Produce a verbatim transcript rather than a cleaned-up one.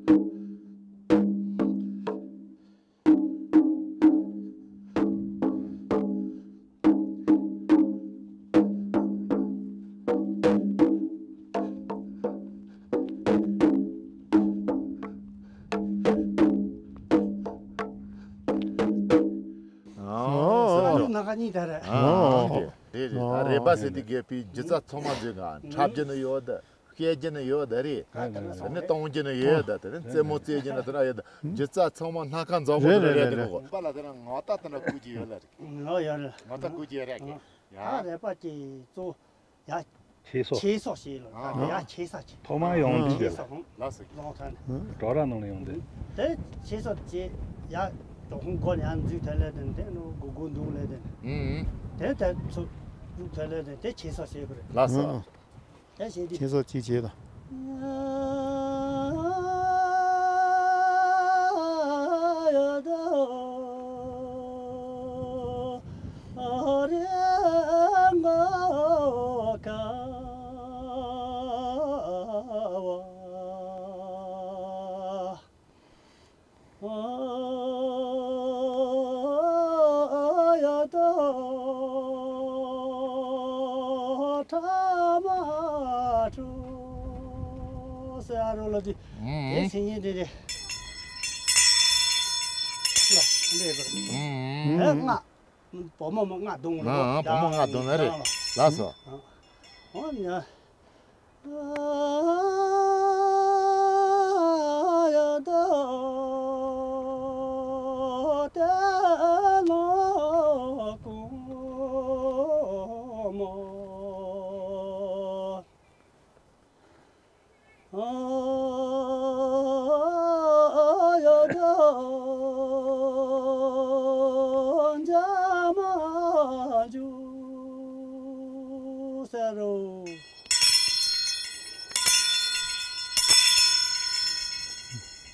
ཨ་ཨ་ལུག་སྣ་ཁ་གཉིས་དེ་རེད། ཨ་ཨ་རེད་རེད་རེད། ཨ་རེད་པ་ཟེར་དུས་རྒས་པའི་སྒྱུ་རྩལ་ཚང་མ་འཛིན་ག་འཁྲབ་རྒྱུ་ནི་ཡོད་ད། བཤད་རྒྱུ་ནི་ཡོད་ད་རེད། ཨ་ནི་གཏོང་རྒྱུ་ནི་ཡོད་ད། དེ་ནི་རྩེད་མོ་རྩེ་རྒྱུ་ནི་དེ་འདྲ་ཡོད་ད། སྒྱུ་རྩལ་ཚང་མ་སྣ་ཁ་འཛོམས་པོ་རེད་དེ་རེད་རེད་རེད། གོ་པ་ལ་དེ་རིང་ངོ་རྟགས་དེ་འདྲ་བཀོད་ཀྱི་ཡོད་ལ་རེད། ངོ་ཡོད་རེད། ངོ་རྟགས་བཀོད་ཀྱི་ཡོད་རེད་ཀྱི། ཡ། ད་རེད་པ་ཀྱི་གཙོ་ཡ། ཆོས་ཚོགས། ཆོས་ཚོགས་ཞེས་ལ་ད་ཡ་ཆོས་ས་ཆེ། ཐོག་མར་ཡོང་དུས་ཆོས་ཚོགས་ལ་ལགས་སོ། ལོང་ཐོན། གྲོགས་ར་ནང་ལ་ཡོང་དུས། དེ་ཆོས་ཚོགས་ཀྱི་ཡ་ཇོ་ཁང་སྒོ་ནས་ཡ་འཛུལ་ཐལ་ལེ་དེ་དེ་ནོ་སྒོ་སྒོ་འདུག་ལེ་དེ། ཨུ་ཨུ། དེ་དེ་ཚོ་འཛུལ་ཐལ་ལེ་དེ་དེ་ཆོས་ཚོགས་ཞེས་པ་རེད། ལགས་སོ། ཨུ་ཨུ། ཡ་ཞེས་དེ། ཁྱེད་ཚོ་གཅིག་བྱེད་དང་། ཨ་ཡ་ད་ཁྲ་མ་ཁྲུ་ཟེར་རོ་ལ་དེ། དེ་སེང་ཉིན་དེ་རེད། ལ་འདྲེ་གི། ཨེ་ང་བུ་མོ་མོ་ང་གདོང་རོ། ཨ་བུ་མོ་ང་གདོང་ན་རེད། ལགས་སོ། ཨ་ཉ། ཨ་ཡ་ད་དེ་ལོ་ཀུ་མོ། ཨ་ཡ་ད་འཇམ་མ་འཇུ་ཟེར་རོ།